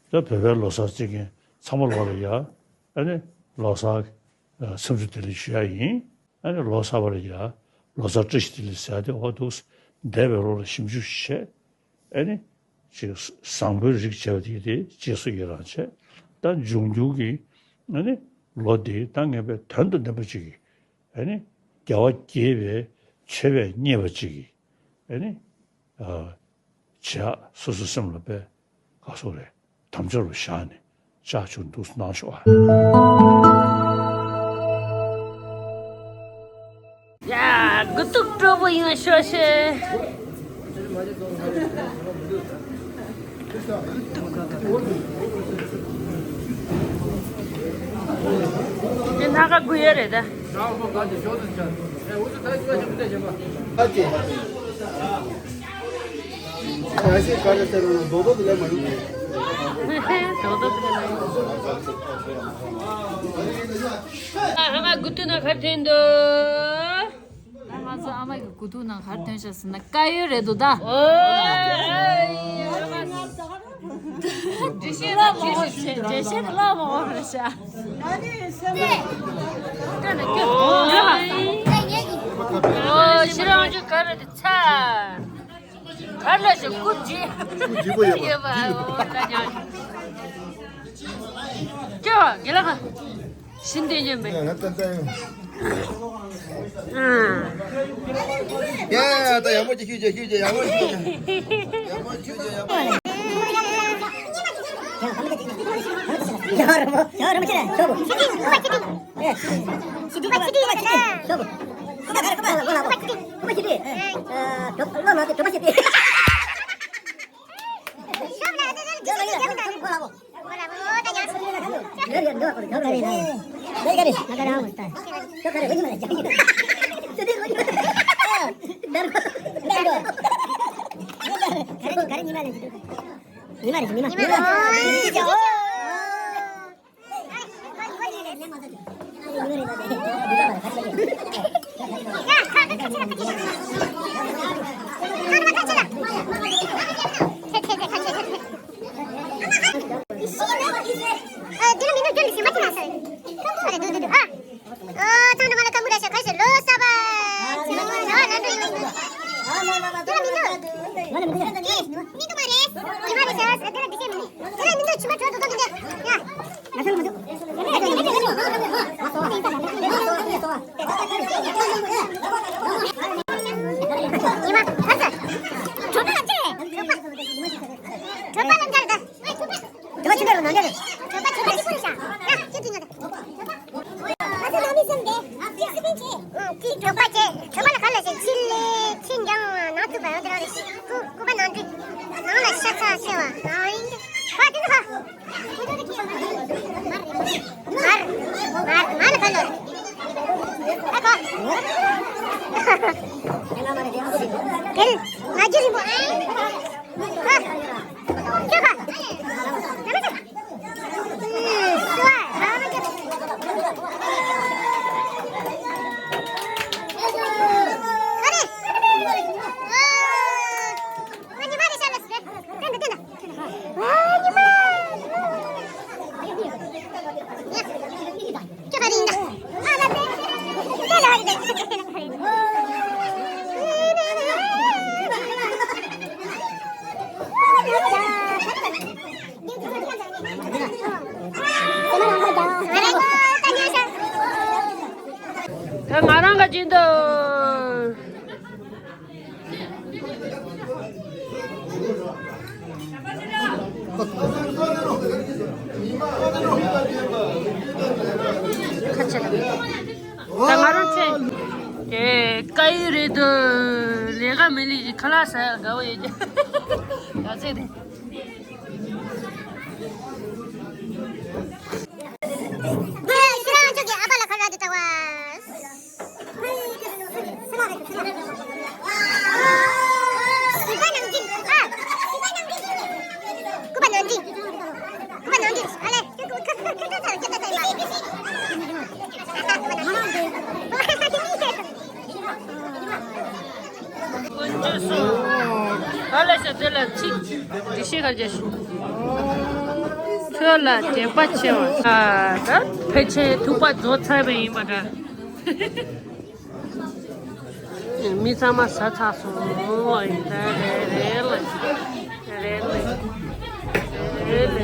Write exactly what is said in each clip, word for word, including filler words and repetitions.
ད་བོད་པའི་ལོ་གསར་བརྩི་མཁན་ཚང་མ་ལོག་ལ་ཡ། ཨ་ནི་ལོ་གསར་འཚམས་འདྲི་བདེ་ལེགས་ཞུ་ཡ་ཡིན། ཨ་ནི་ལོ་གསར་པ་ལ་ཡ་ལོ་གསར་བཀྲ་ཤིས་བདེ་ལེགས་ཟེར་ཡ་དེ་འོ་འདུག་འདས་པའི་ལོ་ལ་ཞིབ་འཇུག་བྱས། ཨ་ནི་ཅིག་བཟང་པོའི་རིགས་བྱས་པ་དེ་དེ་རྗེས་སུ་ཡི་རང་བྱས། ད་འབྱུང་འགྱུར་གྱི་ཨ་ནི་ལོ་འདི་ད་ངེས་པའི་དོན་དང་ལྡན་པ་ཅིག་གི་ཨ་ནི་རྒྱལ་བ་དགྱེས་པའི་མཆོད་པས་མཉེས་པ་ཅིག་གི་ཨ་ནི་ཨ་བྱེད་ཡག་སོ་སོའི་སེམས་ལ་དཔེ་ག་སོགས་རེད། དམ་བཅའ་རུ་བཞག་ནས་ལྕགས་ཆུ་འདུག་གནང་ཤོག་ཨ། ཡ། དགུ་ཐུག་སྤྲོ་པོ་ཡིན་ཤོག་ཤེ། དགུ་ཐུག་དགུ་ཐུག་དེ་སྣ་ཁ་དགུ་ཡོད་རེད་ད། ཨ་ཅེ། ཨ་ཤེ་ག་རེ་ཟེར་ན་རྡོག་རྡོག་ཏུ་ལེན་མ་ཡོང་གི། རྡོག་རྡོག་ཏུ་ལེན་མ་ཡོང་། ཨ་མ་དགུ་ཐུག་ནང་ག་རེ་ཐོན་འདུག་ད་ང་ཚོ་ཨ་མ་གི་དགུ་ཐུག་ནང་ག་རེ་ཐོན་ཤག་ཟེར་ན་དཀར་ཡོལ་རེད་འདུག་ད། འོ། འགྲེལ་བཤད་ལ་མ་འོང་བ་རེད་ཤག་ཨོ། ཕྱི་རང་ཅུ་ག་རེ་དེ་ཚ། གར་ལ་ཞིག་སྐུ་བགྲེས། སྐུ་བགྲེས་པོ་ཡོད་པ། ཡོད་པ། འོ་ད་ཉག་ཅི་བ་དགེ་ལགས། ཤིན་ཏུ་ཡོད་པས། ང་ད་ད་ཡོང་། ཡ་ཡ་ད་ཡག་པོ་ཅིག་ཤུས་ཅིག་ཤུས་ཅིག་ཡག་པོ་ཤུས་ཅིག་ཡག་པོ་ཤུས་ཅིག་ཡག་པོ། ཡ་ར་མོ་ཡ་ར་མོ་ཁྱེད་ལ་ཤོག་གོ། ཨེ། ཞི་བདེ་ཞི་བདེ་ཡོད་ན། ཤོག་གོ། ཁོ་པ་ག་རེ་ཁོ་པ་ལ་ལོ་ལ་ཁོ་པ་ཞི་བདེ། ཨ། གྲོ་ལོ་ལ་དེ་གྲོ་པ་ཞི་བདེ། ཤོག་ལ་དེ་དེ་ཞི་བདེ་ཡོད་ན། ཁོ་ལ་ཁོ་ད་ཡ། ཡོད་ཡོད་ཡོད་ཁོ་ཡོད་ཁོ་ཡོད། ད་ག་རེ་ང་ག་རང་མ་ལྟ། ཤོག་ག་རེ་ཡིན་མ་ལ་ཡ་ཡོད། ཞི་བདེ་ཁོ་ཡོད། ད་གོ་ད་གོ། ག་རེ་ག་རེ་ཉི་མ་ལ་ཞི་བདེ། ཉི་མ་རེད་ཉི་མ། ཉི་མ། ཉི་མ། ཉི་མ། གྲོད་པ་ཆེ་འདྲ་ལ་ནང་འདྲ་རེད། གྲོད་པ་ཆེ་འདྲ་ཆེ་འདྲ་ཆེ་འདྲ་ཆེ་འདྲ། ང་ཚོ་ལ་མི་གསུམ་དེ་ཅིག་སི་པིན་བྱེད། ཅིག་གྲོད་པ་ཆེ། གྲོད་པ་ལ་ག་ལ་ཆེ། ཕྱི་ལས་ཕྱི་འགྱངས་ནང་ཐུག་པ་ཡང་དེ་རང་རེད། སྐུ་སྐུ་པ་ནང་འདྲི། ནང་ལ་ཤ་ཚ་ཆེ་བ་ནང་ཡིན། ཧ་དེ་ནི་ཧ། མར་མར་མར་ལ་ག་ལ་རེད། ཨ་ཁ། དེ་ང་རྒྱུ་རིང་པོ། ཨ། ད་ང་རང་ག་ཅིག་འདུག་ཁ་ཆེ་ལ། ད་ང་རང་ཚེ། དེ་དཀའ་ཡི་རེད་འདུག་ལས་ཀ་མི་ལས་ཀྱི་ཁ་ལག་ཟ་ཡག་དགའ་བོ་ཡོད་ཀྱི། ཡ་ཚེ་དེ། ཁྱེད་རང་ཚོ་གི་ཨ་ཕ་ལ་ཁ་ར་དེ་ལྟ་བ། སྐུ་པ་ནང་འདྲེན། ཨ། སྐུ་པ་ནང་འདྲེན། སྐུ་པ་ནང་འདྲེན། ཨ་ལེ། དཀོན་མཆོག་གསུམ། ག་ལ་ཤ་དེ་ལ་ཚིག་འདི་ཤེས་གར་རྒྱ་ཤོག་ལ་དད་པ་ཆེ་བ། ཨ། ད་ཕལ་ཆེར་ཐུག་པ་རྫོགས་ཚར་བ་ཡིན་པ་འདྲ། མི་ཚང་མ་ཟ་ཚར་སོང་། ཨོ་ཡིན། ད་རེད་རེད་ལ། རེད་ལ། རེད་ལ།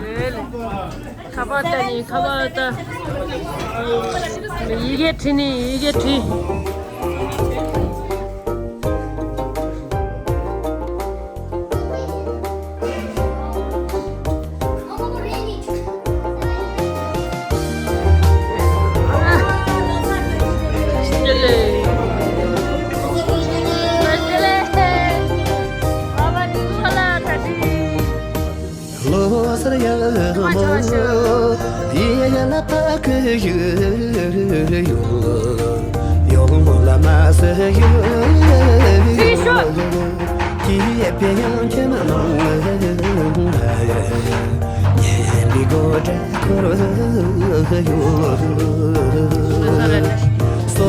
རེད་ལ། ཁ་པར་ལྟ་ནི། ཁ་པར་ལྟ། ཡི་གེ་བྲིས་ནི། ཡི་གེ་བྲིས། ལོ་སར་ཡ་མོ་ཡ་ཡ་ལ་ཕ་ཁུ་ཡུ་ཡུ་ཡོ་ལ་མ་སེ་ཡུ་ཡུ་ཡུ། ཀྱི་ཡེ་པེ་ཡང་ཁྱེད་མ་ནང་ལ་ཉེ་མི་གོ་དྲ་ཁོ་རོ་ཡོ། སོ་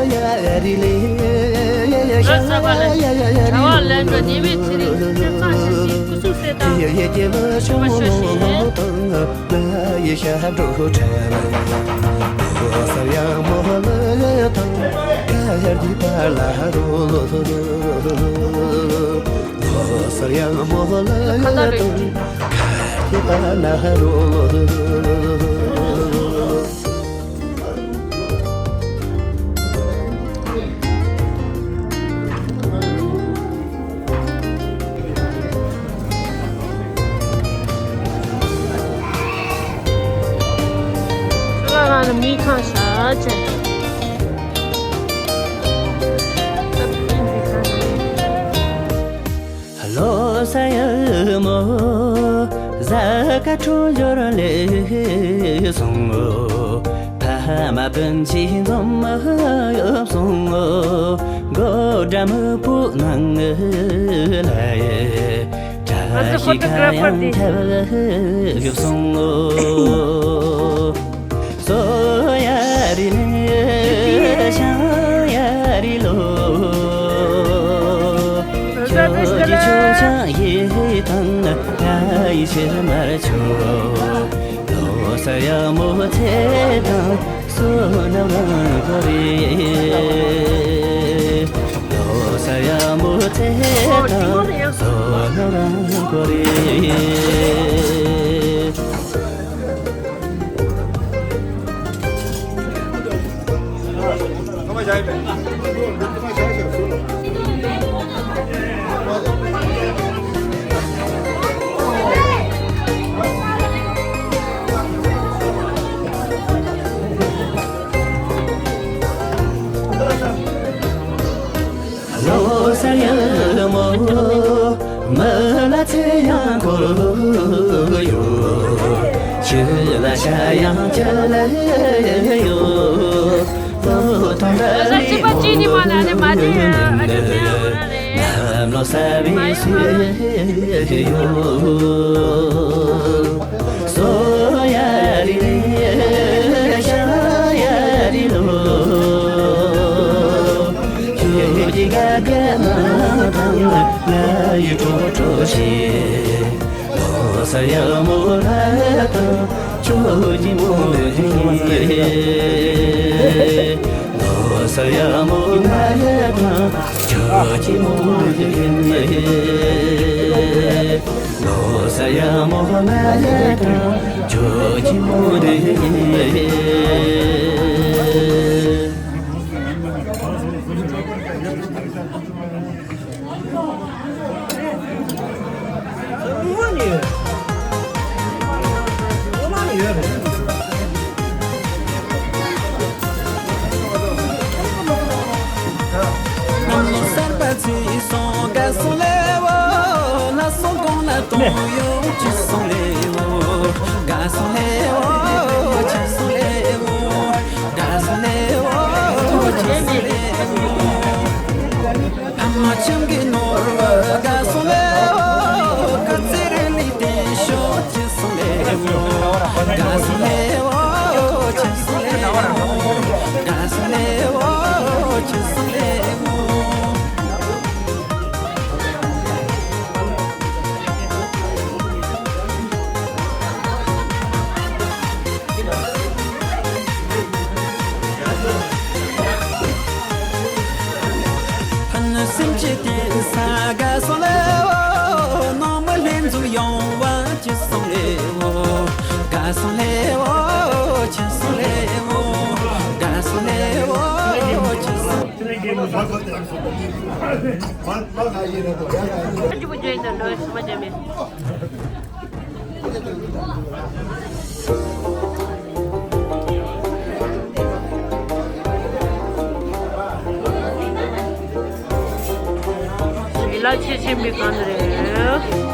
ཡ་རི་ལེ་ཡ་ཡ་ཡ་ཡ་ཡ་ཡ་ཡ་ཡ་ཡ། ལན་འགྲོ་ཉི་མའི་ཚེ་རིང་སེམས་བཟང་ཞིག་སྐུ་གཟུགས་གསལ་ཐང་། ཡེ་ཡེ་ཡེ་ལ་ཤོ་མོ་ལོ་དང་ལ་ཡེ་ཤ་འགྲོ་ཁོ་ཁྲ་ལ། ལོ་སར་ཡ་མོ་ལ་དང་ཀ་ཡར་གྱི་པ་ལ་རོ། ལོ་སར་ཡ་མོ་ལ་དང་ཀ་ཡར་གྱི་པ་ལ་རོ། ལ་ལ་ལ་མི་ཁང་ཤ་ཅན། ལོ་ས་ཡ་མོ་ཟ་ཀ་ཁྲོ་འབྱོར་ལེ་སོང་། ཕ་མ་སྤུན་མཆེད་འཛོམས་སོང་། མགོ་འདྲ་མི་བུ་ནང་ལ་ཡེ་བཀྲ་ཤིས་ཁ་ཡང་ཁྱབ་སོང་། སོ་ཡ་རི་ལེ་ཤང་ཡ་རི་ལོ། ཁྱོད་ཀྱི་ཆོ་ཆང་ཡི་དང་ང་ཡི་ཕྱིར་མར་ཆོ། ལོ་ས་ཡ་མོ་ཚེ་དང་སོ་ནམ་རང་གོ་རེ། ལོ་ས་ཡ་མོ་ཚེ་དང་སོ་ནམ་རང་གོ་རེ། ལོ་སར་ཡ་མོ་མི་ལ་ཚེ་ཡང་འཁོར་ཡོད། ཆུ་ལ་ཤ་ཡང་བཅད་ལ་ཡོད། ལོ་ཐོང་ར་ལི་མོ་ནམ་ལོ་ས་བི་སུ་ཡོད། སོ་ཡ་རི་ལེ་ཤ་ཡ་རི་ལོ། ཁྱོད་ཀྱི་དགའ་དགའ་ནང་དང་ང་ཡི་ཁྲོ་ཁྲོ་ཞེས། ལོ་ས་ཡ་མོ་ལ་དང་ཁྱོད་ཀྱི་མོ་ལ་ཡིན། ལོ་ས་ཡ་མོ་ལ་དང་ཁྱོད་ཀྱི་མོ་ལ་ཡིན། ལོ་ས་ཡ་མོ་ང་ཡ་དང་ཇོ་ཇི་མོ་རེ། གནམ་ལོ་གསར་པ་ཚེས་སོང་དགའ་སོང་ལེའོ། ལྷ་སོང་གོང་ལ་གཏོང་ཡོང་ཅི་སོང་ལེའོ། དགའ་སོང་ལེའོ། ཅི་སོང་ལེའོ། དགའ་སོང་ལེའོ། ཅི་སོང་ལེའོ། ཨ་མ་ཁྱིམ་གྱི་ནོར་བུ་དགའ་སོང་ལེའོ། སྐུ་ཚེ་རིང་ལ་བརྟན་ཤོག་ཅི་སོང་ལེའོ། དགའ་སོང་ལེའོ། ཅི་སོང་ལེའོ། དགའ་སོང་ལེའོ། ཅི་སོང་ལེའོ། ཅི་པོ་ཅོ་ཡིན་ད་ལོས་མ་ཅོ་མེད། ལ་ཆེ་ཆེན་པོའི་གང་རེད།